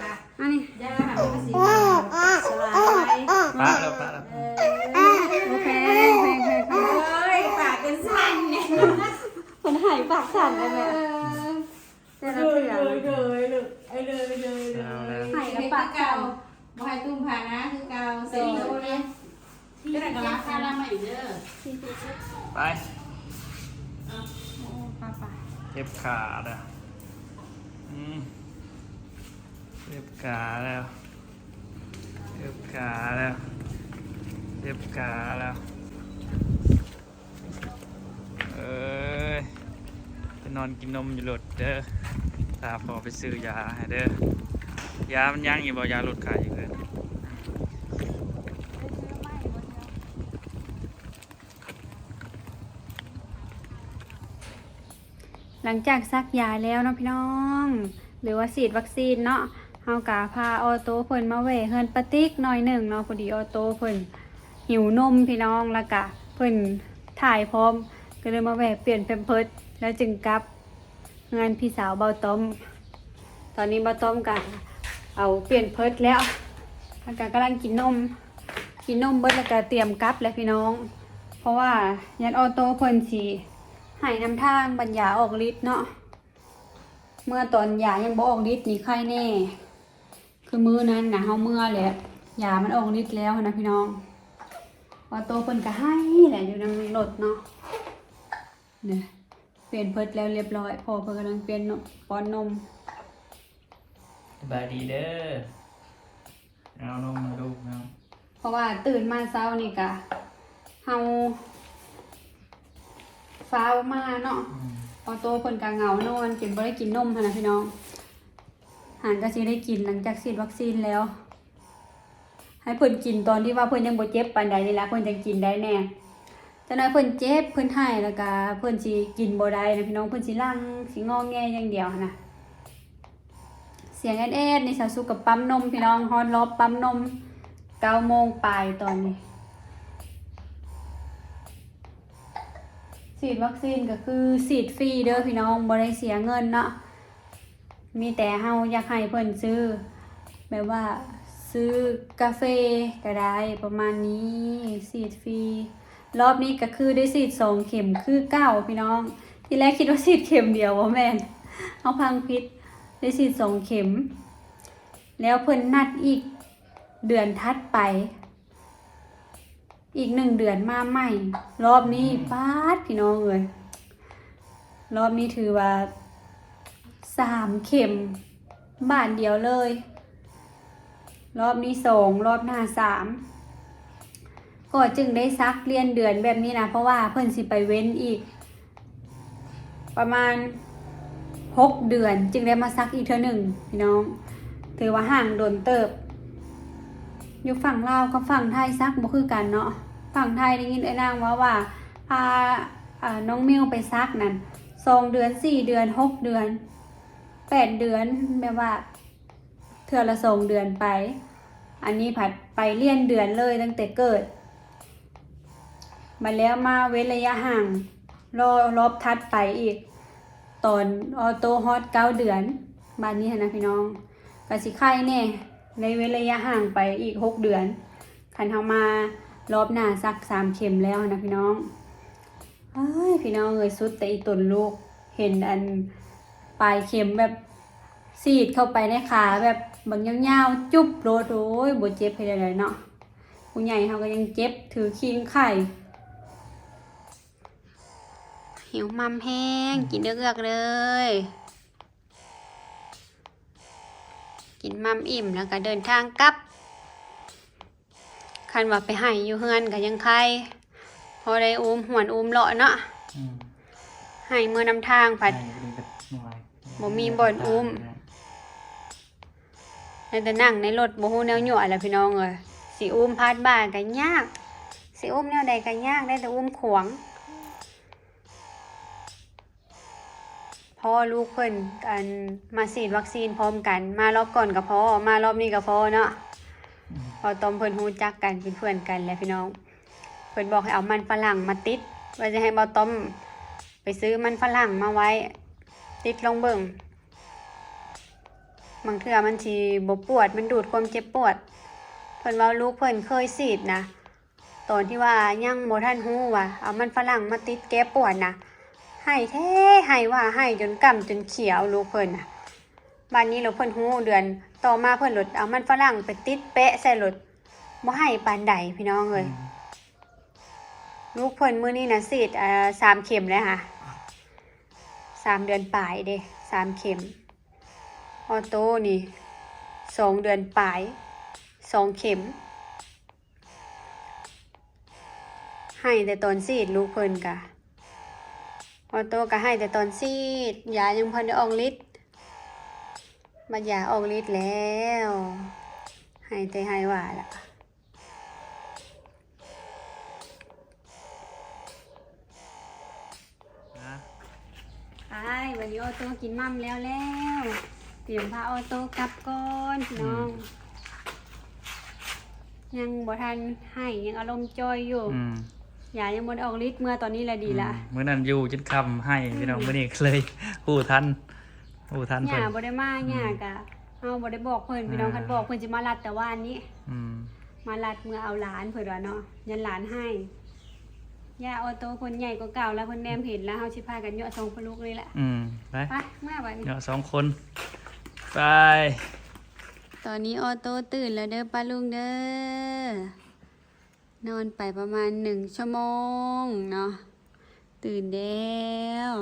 ປະ ອັນນີ້ ຢາຫາມັນກໍຊິສະຫຼາຍໄປ. ປະແລ້ວ ປະແລ້ວ. ເອີ ໂອເຄ ໂອເຄ ໂອເຄ ໂອ້ຍ ປາກຈົນສັ່ນເລີຍ ເພິ່ນໄຫ້ປາກສັ່ນເລີຍແມ່. ເອີ ແຕ່ລະເທື່ອ ໂດຍ ໂດຍ ລູກ ເອີ ໂດຍ ໂດຍ ໂດຍ ເອົາແລ້ວ ໃຫ້ກັບປາກເກົ່າ ບໍ່ໃຫ້ຕຸ້ມພານາຄືເກົ່າ ໃສ່ໂຕເລີຍ ກໍໄດ້ກໍລາຄາລຳໃໝ່ເດີ ໄປ ເອົາ ໂອ້ ໄປໆ ເຈັບຂາເດີ ອືມ ເຈັບຂາແລ້ວ ເຈັບຂາແລ້ວ ເຈັບຂາແລ້ວ. ເອີຍ ໄປນອນກິນນົມຢູ່ລົດເດີ ຖ້າພໍ່ໄປຊື້ຢາໃຫ້ເດີ. ຢາມັນຍັງຢູ່ບໍ່? ຢາລົດຂາຍຢູ່ເຮືອນ. ຫຼັງຈາກສັກຢາແລ້ວເນາະພີ່ນ້ອງ ຫຼືວ່າສີດວັກຊີນເນາະ, ເຮົາກະພາອໍໂຕເພິ່ນມາແວ່ເຮືອນປາຕິກໜ້ອຍໜຶ່ງເນາະ, ພໍດີອໍໂຕເພິ່ນຫິວນົມພີ່ນ້ອງ ແລ້ວກະເພິ່ນຖ່າຍພ້ອມ ກໍເລີຍມາແວ່ປ່ຽນແພມເພີດ ແລ້ວຈຶ່ງກັບເຮືອນພີ່ສາວບ່າວຕ້ອມ. ຕອນນີ້ບ່າວຕ້ອມກະເອົາປ່ຽນເພີດແລ້ວ ແລ້ວກະກຳລັງກິນນົມ ກິນນົມເບິດແລ້ວກະຕຽມກັບແຫຼະພີ່ນ້ອງ ເພາະວ່າຢ້ານອໍໂຕເພິ່ນຊິໄຫ້ນຳທາງບັດຢາອອກລິດເນາະ. ເມື່ອຕອນຢາຍັງບໍ່ອອກລິດນີ້ໄຄແນ່ ຄືມື້ນັ້ນນະ ເຮົາເມື່ອແຫຼະ ຢາມັນອອກລິດແລ້ວຫັ້ນນະພີ່ນ້ອງ. ອໍໂຕເພິ່ນກະໄຫ້ແຫຼະ ຢູ່ນຳລົດເນາະ. ນີ້ ປ່ຽນເພີດແລ້ວລຽບຮ້ອຍ ພໍ່ເພິ່ນກຳລັງປ່ຽນນົມ ປ້ອນນົມ. ສະບາຍດີເດີ. ເອົານົມໃຫ້ລູກເນາະ ເພາະວ່າຕື່ນມາເຊົ້ານີ້ກະ ເຮົາຟ້າວມາເນາະ. ອືມ ອໍໂຕເພິ່ນກະເຫງົານອນ ຈົນບໍ່ໄດ້ກິນນົມຫັ້ນນະພີ່ນ້ອງ. ຫາກະຊິໄດ້ກິນຫຼັງຈາກສີດວັກຊີນແລ້ວ. ໃຫ້ເພິ່ນກິນຕອນທີ່ວ່າເພິ່ນຍັງບໍ່ເຈັບປານໃດນີ້ລະ ເພິ່ນຈັ່ງກິນໄດ້ແນ່. ຈັກໜ້ອຍເພິ່ນເຈັບ ເພິ່ນໄຫ້ ແລ້ວກະເພິ່ນຊິກິນບໍ່ໄດ້ນະພີ່ນ້ອງ ເພິ່ນຊິຫຼັ່ງ ຊິງໍແງຢ່າງດຽວຫັ້ນນະ. ສຽງແອດໆ ນີ້ ສາວສຸກກະປ້ຳນົມພີ່ນ້ອງ ຮອດລອບປ້ຳນົມ ເກົ້າໂມງປາຍຕອນນີ້. ສີດວັກຊີນກະຄືສີດຟຣີເດີພີ່ນ້ອງ ບໍ່ໄດ້ເສຍເງິນເນາະ. ມີແຕ່ເຮົາຢາກໃຫ້ເພິ່ນຊື້ ແບບວ່າຊື້ກາເຟກະໄດ້ ປະມານນີ້ ສີດຟຣີ. ລອບນີ້ກະຄືໄດ້ສີດສອງເຂັມຄືເກົ່າພີ່ນ້ອງ. ທີແລກຄິດວ່າສີດເຂັມດຽວ ບໍ່ແມ່ນ ເຮົາຟັງຜິດ ໄດ້ສີດສອງເຂັມ. ແລ້ວເພິ່ນນັດອີກເດືອນຖັດໄປ ອີກໜຶ່ງເດືອນມາໃໝ່. ລອບນີ້ ອືມ ປາດ ພີ່ນ້ອງເອີຍ ລອບນີ້ຖືວ່າສາມເຂັມບາດດຽວເລີຍ. ລອບນີ້ສອງ ລອບໜ້າສາມ ກໍຈຶ່ງໄດ້ສັກລຽນເດືອນແບບນີ້ນະ ເພາະວ່າເພິ່ນຊິໄປເວັ້ນອີກ ປະມານຫົກເດືອນຈຶ່ງໄດ້ມາສັກອີກເທື່ອໜຶ່ງພີ່ນ້ອງ. ຖືວ່າຫ່າງດົນເຕີບ. ຢູ່ຝັ່ງລາວກັບຝັ່ງໄທສັກບໍ່ຄືກັນເນາະ. ຝັ່ງໄທໄດ້ຍິນເອື້ອຍນາງເວົ້າວ່າ ພາ ອາ ນ້ອງມິວໄປສັກນັ້ນ ສອງເດືອນ ສີ່ເດືອນ ຫົກເດືອນ ແປດເດືອນ ແບບວ່າ ເທື່ອລະສອງເດືອນໄປ. ອັນນີ້ພັດໄປລຽນເດືອນເລີຍຕັ້ງແຕ່ເກີດ. ບັດແລ້ວມາເວັ້ນໄລຍະຫ່າງ ລອ ລອບຖັດໄປອີກ ຕອນອໍໂຕຮອດເກົ້າເດືອນ. ບາດນີ້ຫັ້ນນະພີ່ນ້ອງ ກະຊິໄຄແນ່ ໄດ້ເວັ້ນໄລຍະຫ່າງໄປອີກຫົກເດືອນ. ຄັນເຮົາມາລອບໜ້າສັກສາມເຂັມແລ້ວຫັ້ນນະພີ່ນ້ອງ. ເອີຍ ພີ່ນ້ອງເອີຍ ສຸດແຕ່ອີຕົນລູກ ເຫັນອັນປາຍເຂັມແບບສີດເຂົ້າໄປໃນຂາ ແບບບັກຍາວໆ ຈຸບໂລດ. ໂອ້ຍ ບໍ່ເຈັບເຮັດແນວໃດເນາະ. ຜູ້ໃຫຍ່ເຮົາກະຍັງເຈັບ ຖືຄີງໄຂ້. ຫິວໝ່ຳແຮງ ກິນເອືອກໆ ເລີຍ. ກິນໝ່ຳອີ່ມແລ້ວກະເດີນທາງກັບ. ຄັນວ່າໄປໄຫ້ຢູ່ເຮືອນກະຍັງໄຄ ພໍໄດ້ອຸ້ມຫວນອຸ້ມເລາະເນາະ. ອືມ ໄຫ້ເມືອນຳທາງພັດ ໄຫ້ບໍ່ມີບ່ອນອຸ້ມ. ໄດ້ແຕ່ນັ່ງໃນລົດ ບໍ່ຮູ້ແນວຍົວະແຫຼະພີ່ນ້ອງເອີຍ. ຊິອຸ້ມພາດບ່າກະຍາກ ຊິອຸ້ມແນວໃດກະຍາກ ໄດ້ແຕ່ອຸ້ມຂວາງ. ພໍລູກເພິ່ນ ອັນ ມາສີດວັກຊີນພ້ອມກັນ ມາລອບກ່ອນກະພໍ ມາລອບນີ້ກະພໍເນາະ. ອືມ ເພາະຕອນເພິ່ນຮູ້ຈັກກັນ ເປັນເພື່ອນກັນແຫຼະພີ່ນ້ອງ. ເພິ່ນບອກໃຫ້ເອົາມັນຝຣັ່ງມາຕິດ ວ່າຈະໃຫ້ບ່າວຕ້ອມໄປຊື້ມັນຝຣັ່ງມາໄວ້ ຕິດລອງເບິ່ງ ບາງເທື່ອມັນຊິບໍ່ປວດ ມັນດູດຄວາມເຈັບປວດ. ເພິ່ນເວົ້າລູກເພິ່ນເຄີຍສີດນະ ຕອນທີ່ວ່າຍັງບໍ່ທັນຮູ້ວ່າເອົາມັນຝຣັ່ງມາຕິດແກ້ປວດນະ ໄຫ້ແທ້ໄຫ້ວ່າ ໄຫ້ຈົນກ້ຳຈົນຂຽວລູກເພິ່ນນະ. ບາດນີ້ໂລດເພິ່ນຮູ້ເດືອນຕໍ່ມາ ເພິ່ນໂລດເອົາມັນຝຣັ່ງໄປຕິດແປະໃສ່ໂລດ ບໍ່ໄຫ້ປານໃດພີ່ນ້ອງເອີຍ. ອືມ ລູກເພິ່ນມື້ນີ້ນະສີດ ເອີ ສາມເຂັມແລ້ວຫະ ສາມເດືອນປາຍເດ້ ສາມເຂັມ. ອໍໂຕນີ້ສອງເດືອນປາຍ ສອງເຂັມ. ໄຫ້ແຕ່ຕອນສີດ ລູກເພິ່ນກະ ອໍໂຕກະໄຫ້ແຕ່ຕອນສີດ ຢາຍັງບໍ່ທັນໄດ້ອອກລິດ. ບັດຢາອອກລິດແລ້ວ ໄຫ້ແຕ່ໄຫ້ຫວ່າລະ. ອ້າຍ ບັດນີ້ອໍໂຕກິນໝ່ຳແລ້ວແລ້ວ ເຕ ຕຽມພາອໍໂຕ້ກັບກ່ອນພີ່ນ້ອງ ອືມ ຍັງບໍ່ທັນໄຫ້ ຍັງອາລົມຈ່ອຍຢູ່ ອືມ ຢາຍັງບໍ່ໄດ້ອອກລິດ ເມື່ອຕອນນີ້ລະດີລະ ອືມ ມື້ນັ້ນຢູ່ຈົນຄ່ຳໄຫ້ ອືມ ພີ່ນ້ອງ ມື້ນີ້ກໍເລີຍຮູ້ທັນ ຮູ້ທັນເພິ່ນ ຍ່າບໍ່ໄດ້ມາ ອືມ ຍ່າກະ ເຮົາບໍ່ໄດ້ບອກເພິ່ນ ພີ່ນ້ອງ ອ່າ ຄັນບອກເພິ່ນຊິມາລັດແຕ່ວານນີ້ ອືມ ມາລັດເມືອເອົາຫຼານ ເພິ່ນວ່າເນາະ ຢ້ານຫຼານໄຫ້ ຢ່າ ອໍໂຕ້ເພິ່ນໃຫຍ່ກວ່າເກົ່າແລ້ວ ເພິ່ນແນມເຫັນແລ້ວ ເຮົາຊິພາກັນເຍາະສອງພໍ່ລູກນີ້ແຫຼະ ອືມ ໄປ ໄປ ເມືອບາດນີ້ ເຍາະສອງຄົນ ໄປ ຕອນນີ້ອໍໂຕ້ຕື່ນແລ້ວເດີປ້າລຸງເດີ ນອນໄປປະມານໜຶ່ງຊົ່ວໂມງເນາະ ຕື່ນແລ້ວ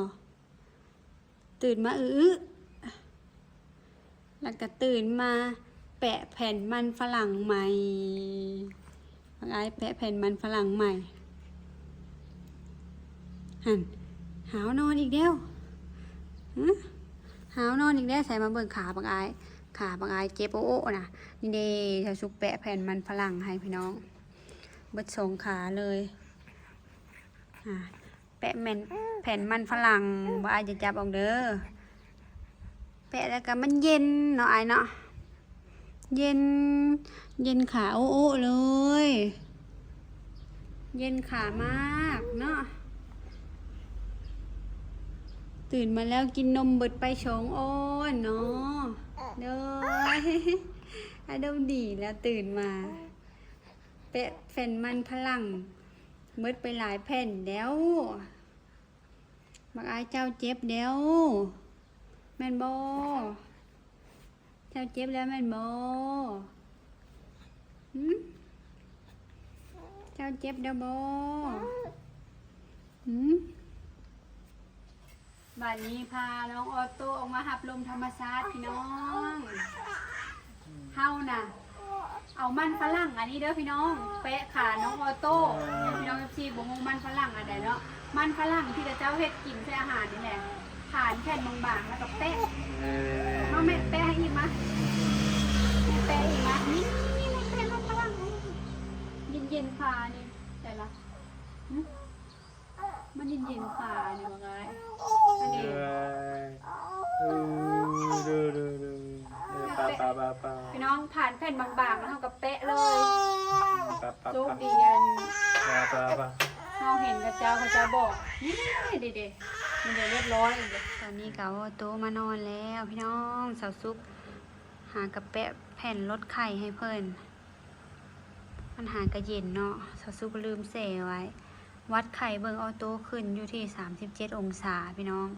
ຕື່ນມາອຶໆ ແລ້ວກໍຕື່ນມາແປະແຜ່ນມັນຝຣັ່ງໃໝ່ ບັກອາຍແປະແຜ່ນມັນຝຣັ່ງໃໝ່ ຫັ້ນ ຫາວນອນອີກແລ້ວ ຫາວນອນອີກແລ້ວ ໃສມາເບິ່ງຂາບັກອາຍ ຂາບັກອາຍເຈັບໂອະໆນະ ນີ້ເດ້ ຊາວສຸກແປະແຜ່ນມັນຝຣັ່ງໃຫ້ພີ່ນ້ອງ ເບິດສອງຂາເລີຍ ອາ ແປະແມ່ນແຜ່ນມັນຝຣັ່ງ ບໍ່ ອາຍຈະຈັບອອກເດີ ແປະແລ້ວກໍມັນເຢັນເນາະ ອາຍເນາະ ເຢັນ ເຢັນຂາໂອະໆເລີຍ ເຢັນຂາມາກເນາະ ຕື່ນມາແລ້ວກິນນົມເບິດໄປສອງອອນເນາະ ໂດຍ ອາລົມດີແລ້ວຕື່ນມາ ແປະແຜ່ນມັນຝຣັ່ງ ເບິດໄປຫຼາຍແຜ່ນແລ້ວ ບັກອາຍເຈົ້າເຈັບແລ້ວ ແມ່ນບໍ່? ເຈົ້າເຈັບແລ້ວແມ່ນບໍ່? ຫື? ເຈົ້າເຈັບແລ້ວບໍ່? ຫື? ບາດນີ້ພານ້ອງອໍໂຕ້ອອກມາຮັບລົມທຳມະຊາດພີ່ນ້ອງ ເຮົານະ ເອົາມັນຝຣັ່ງອັນນີ້ເດີພີ່ນ້ອງ ແປະຂານ້ອງອໍໂຕ້ ພີ່ນ້ອງເອັຟຊີບໍ່ຮູ້ມັນຝຣັ່ງອັນໃດເນາະ ມັນຝຣັ່ງທີ່ເຂົາເຈົ້າເຮັດກິນໃສ່ອາຫານນີ້ແຫຼະ ຜານແຜ່ນບາງໆ ແລ້ວກໍແປະ ມາແມ່ແປະໃຫ້ອີກມາ ແມ່ແປະອີກມາ ນີ້ໆໆ ແປະມັນຝຣັ່ງ ເຢັນໆ ຂານີ້ ໃສ່ລະ ຫຶ? ມັນເຢັນໆ ຂານີ້ວ່າງ່າຍ ອັນນີ້ ເອີ ເອີ ເດີ ເດີ ເດີ ເດີ ປາ ປາ ປາ ປາ ພີ່ນ້ອງ ຜ່ານແຜ່ນບາງໆ ແລ້ວເຮົາກໍແປະເລີຍ ປາ ປາ ໂຊກດີອັນ ປາ ປາ ປາ ເຮົາເຫັນເຂົາເຈົ້າ ເຂົາເຈົ້າບອກ ນີ້ ເດ ເດ ມັນຈະຮຽບຮ້ອຍເດ ຕອນນີ້ກໍເອົາອໍໂຕ້ມານອນແລ້ວ ພີ່ນ້ອງ ສາວສຸກຫາກະແປະແຜ່ນລົດໄຂ້ໃຫ້ເພິ່ນ. ມັນຫາກະເຢັນເນາະ ສາວສຸກລືມແຊ່ໄວ້ ວັດໄຂ້ເບິ່ງອໍໂຕ້ຂຶ້ນຢູ່ທີ່ສາມສິບເຈັດອົງສາ ພີ່ນ້ອງ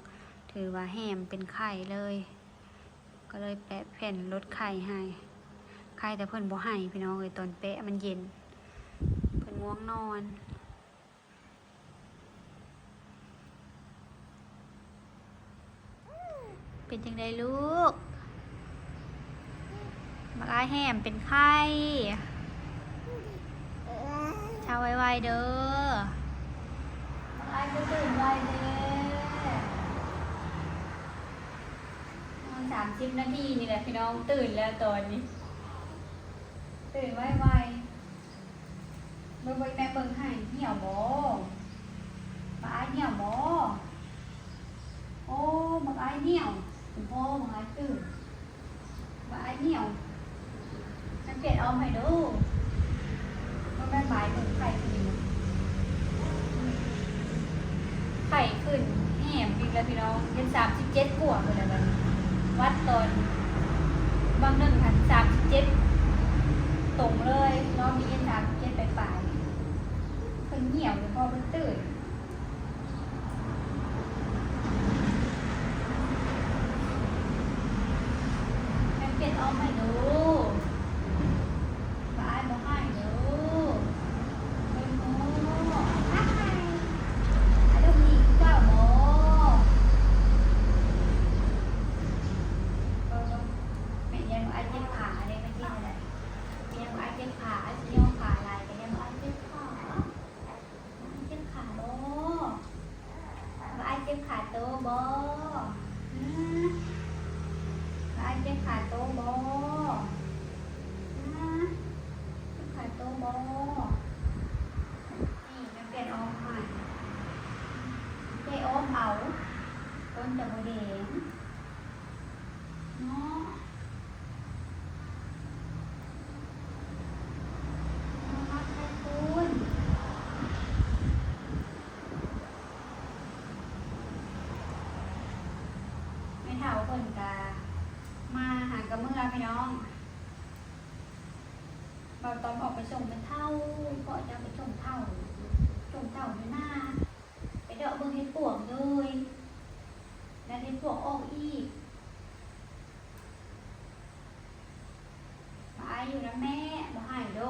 ຖືວ່າແຮມເປັນໄຂ້ເລີຍ ກໍເລີຍແປະແຜ່ນລົດໄຂ້ໃຫ້ ໄຂ້ແຕ່ເພິ່ນບໍ່ໄຫ້ ພີ່ນ້ອງເອີຍ ຕອນແປະມັນເຢັນ ເພິ່ນງ່ວງນອນ. ເປັນຈັ່ງໃດລູກ? ບັກອ້າຍແຮມເປັນໄຂ້ ເຊົາໄວໆເດີ ບັກອ້າຍຄືຕື່ນໄວແທ້ ນອນສາມສິບນາທີນີ້ແຫຼະ ພີ່ນ້ອງ ຕື່ນແລ້ວຕອນນີ້ ຕື່ນໄວໆ. ເບິ່ງ ເບິ່ງ ແມ່ເບິ່ງໃຫ້ ຫ້ຽວບໍ່? ບັກອ້າຍຫ້ຽວບໍ່? ໂອ້ ບັກອ້າຍຫ້ຽວ ໂອ້ ບັກອ້າຍຕື່ນ ບັກອ້າຍຫ້ຽວ ມັນປ່ຽນອອມໃຫ້ດູ ມັນບາຍເບິ່ງໄຂ້ຂຶ້ນ ໄຂ້ຂຶ້ນແຮງອີກແລ້ວ ພີ່ນ້ອງ ເປັນສາມສິບເຈັດກວ່າພຸ້ນແຫຼະບັດນີ້ ວັດຕອນ ບາງໜຶ່ງຫັ້ນສາມສິບເຈັດຕົງເລີຍ ລອບນີ້ສາມສິບເຈັດປາຍໆ ເພິ່ນຫຽວເພາະເພິ່ນຕື່ນ ແມ່ປ່ຽນອອມໃຫ້ດູ ບາຍ ບໍ່ໃຫ້ເດີ ເບິ່ງດູ ອາລົມດີຄືເກົ່າບໍ່? ເບິ່ງ ເບິ່ງ ແມ່ຢ້ານບໍ່ອາຍເຈັບຂາເດ້ ເມື່ອກີ້ນີ້ແຫຼະ ຢ້ານບໍ່ອາຍເຈັບຂາ ອາຍຊິຍ້ອງຂາຫຼາຍ ກໍຢ້ານບໍ່ອາຍເຈັບຂາ ເຈັບຂາບໍ່? ບໍ່ອາຍເຈັບຂາໂຕບໍ່? ຫື? ບໍ່ອາຍເຈັບຂາໂຕບໍ່? ກໍເມືອພີ່ນ້ອງ ເວົ້າຕອນອອກໄປສົ່ງແມ່ເຖົ້າ ເພາະຈະໄປສົ່ງເຖົ້າ ສົ່ງເຖົ້າຢູ່ນາ ໄປເດາະເບິ່ງເຫັດປວກເລີຍ ແລ້ວເຫັດປວກອອກອີກ. ບາອາຍຢູ່ນຳແມ່ ບໍ່ໃຫ້ໂດ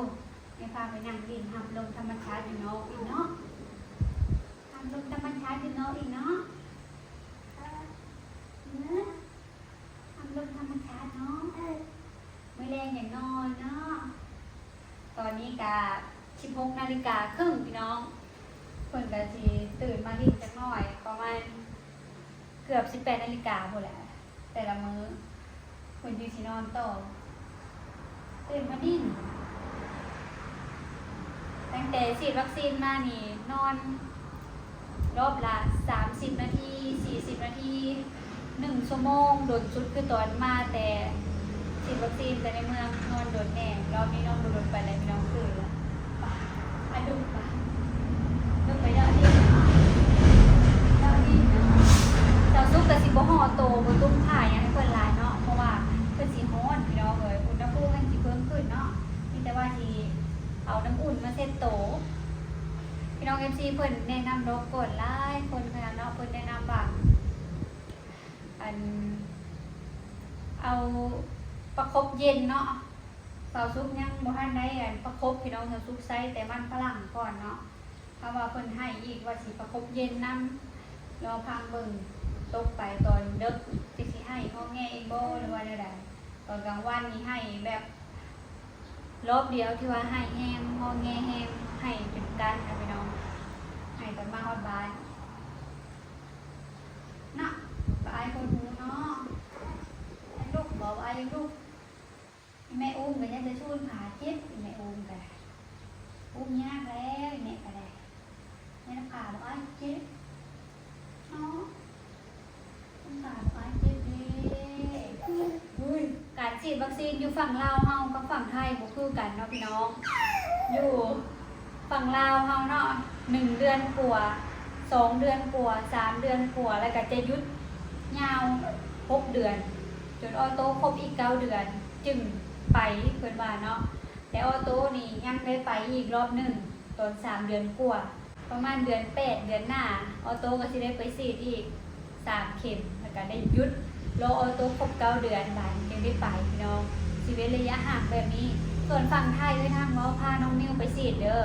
ແມ່ພາໄປນັ່ງຫຼິ້ນຮັບລົມທຳມະຊາດຢູ່ນອກອີກເນາະ ຮັບລົມທຳມະຊາດຢູ່ນອກອີກເນາະ ຮັບລົມທຳມະຊາດເນາະ ມື້ແລງຢ່ານອນເນາະ. ຕອນນີ້ກະສິບຫົກນາລິກາເຄິ່ງພີ່ນ້ອງ ເພິ່ນກະຊິຕື່ນມາຫຼິ້ນຈັກໜ້ອຍ ປະມານເກືອບສິບແປດນາລິກາພຸ້ນແຫຼະ ແຕ່ລະມື້ ເພິ່ນຈຶ່ງຊິນອນຕໍ່ ຕື່ນມາຫຼິ້ນ. ຕັ້ງແຕ່ສີດວັກຊີນມານີ້ ນອນ ລອບລະສາມສິບນາທີ ສີ່ສິບນາທີ ໜຶ່ງຊົ່ວໂມງ ດົນສຸດຄືຕອນມາແຕ່ສີດວັກຊີນແຕ່ໃນເມືອງ ນອນດົນແດ່. ລອບນີ້ນອນບໍ່ດົນປານໃດພີ່ນ້ອງ ຄື ອະດຸບ ອະດຸບໄປເດາະດິນ ເດາະດິນ. ສາວສຸກກະຊິບໍ່ຫໍ່ໂຕ ບໍ່ຕຸ້ມຜ້າຫຍັງໃຫ້ເພິ່ນຫຼາຍເນາະ ເພາະວ່າເພິ່ນຊິຮ້ອນພີ່ນ້ອງເອີຍ ອຸນຫະພູມມັນຊິເພີ່ມຂຶ້ນເນາະ. ມີແຕ່ວ່າຊິເອົານ້ຳອຸ່ນມາເຊັດໂຕ. ພີ່ນ້ອງເອັຟຊີເພິ່ນແນະນຳດອກກ່ອນ ຫຼາຍຄົນຂະໜາດເນາະ ເພິ່ນແນະນຳວ່າ ອັນ ເອົາປະຄົບເຢັນເນາະ ສາວສຸກຍັງບໍ່ທັນໄດ້ອັນປະຄົບພີ່ນ້ອງ ສາວສຸກໃຊ້ແຕ່ມັນຝຣັ່ງກ່ອນເນາະ. ຖ້າວ່າເພິ່ນໃຫ້ອີກວ່າຊິປະຄົບເຢັນນຳ ລໍຟັງເບິ່ງ ຕົກໄປຕອນເດິກ ຈັກຊິໃຫ້ງອແງອີກບໍ່ ຫຼືວ່າແນວໃດ. ຕອນກາງວັນນີ້ໃຫ້ແບບ ລອບດຽວທີ່ວ່າໃຫ້ແຮງ ງອແງແຮງ ໃຫ້ຈົນກັນນະພີ່ນ້ອງ ໃຫ້ຕອນມາຮອດບ້ານເນາະ. ບາອາຍຄົນຫູເນາະ ໃຫ້ລູກ ບອກວ່າໃຫ້ລູກ ອີແມ່ອຸ້ມກໍຍັງຈະຊູນຂາເຈັບ ອີແມ່ອຸ້ມກໍໄດ້ ອຸ້ມຍາກແລ້ວ ອີແມ່ກໍໄດ້ ແມ່ນຂາບໍ່ອາຍເຈັບເນາະ ອຸ້ມຂາບໍ່ອາຍເຈັບເດ້. ການສີດວັກຊີນຢູ່ຝັ່ງລາວເຮົາກັບຝັ່ງໄທບໍ່ຄືກັນເນາະພີ່ນ້ອງ ຢູ່ ຝັ່ງລາວເຮົາເນາະ ໜຶ່ງເດືອນກວ່າ ສອງເດືອນກວ່າ ສາມເດືອນກວ່າ ແລ້ວກໍຈະຢຸດຍາວຫົກເດືອນ ຈົນອໍໂຕ້ຄົບອີກເກົ້າເດືອນຈຶ່ງໄປ ເພິ່ນວ່າເນາະ. ແຕ່ອໍໂຕ້ນີ້ຍັງໄດ້ໄປອີກລອບໜຶ່ງຕອນສາມເດືອນກວ່າ ປະມານເດືອນແປດ ເດືອນໜ້າ ອໍໂຕ້ກໍຊິໄດ້ໄປສີດອີກ ສາມເຂັມ ແລ້ວກະໄດ້ຢຸດ ລໍອໍໂຕ້ຄົບເກົ້າເດືອນ ບາດນີ້ຈຶ່ງໄດ້ໄປພີ່ນ້ອງ ຊີວິດໄລຍະຫ່າງແບບນີ້. ສ່ວນຝັ່ງໄທເອື້ອຍນາງເວົ້າພານ້ອງມິວໄປສີດເດີ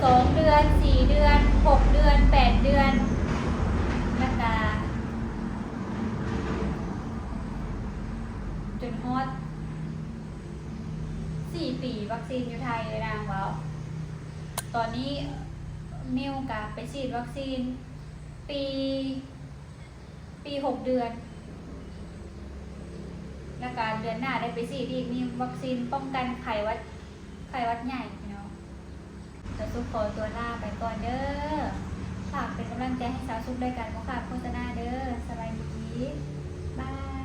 ສອງເດືອນ ສີ່ເດືອນ ຫົກເດືອນ ແປດເດືອນ ແລ້ວກະຈົນຮອດສີ່ປີ ວັກຊີນຢູ່ໄທເອື້ອຍນາງເວົ້າ. ຕອນນີ້ມິວກະໄປສີດວັກຊີນ ປີ ປີຫົກເດືອນ ແລ້ວກະເດືອນໜ້າໄດ້ໄປສີດອີກ ມີວັກຊີນປ້ອງກັນໄຂ້ຫວັດ ໄຂ້ຫວັດໃຫຍ່ພີ່ນ້ອງ. ສາວສຸກຂໍຕົວລາໄປກ່ອນເດີ ຝາກເປັນກຳລັງໃຈໃຫ້ສາວສຸກດ້ວຍການບໍ່ຂ້າມໂຄສະນາເດີ. ສະບາຍດີ ບາຍ.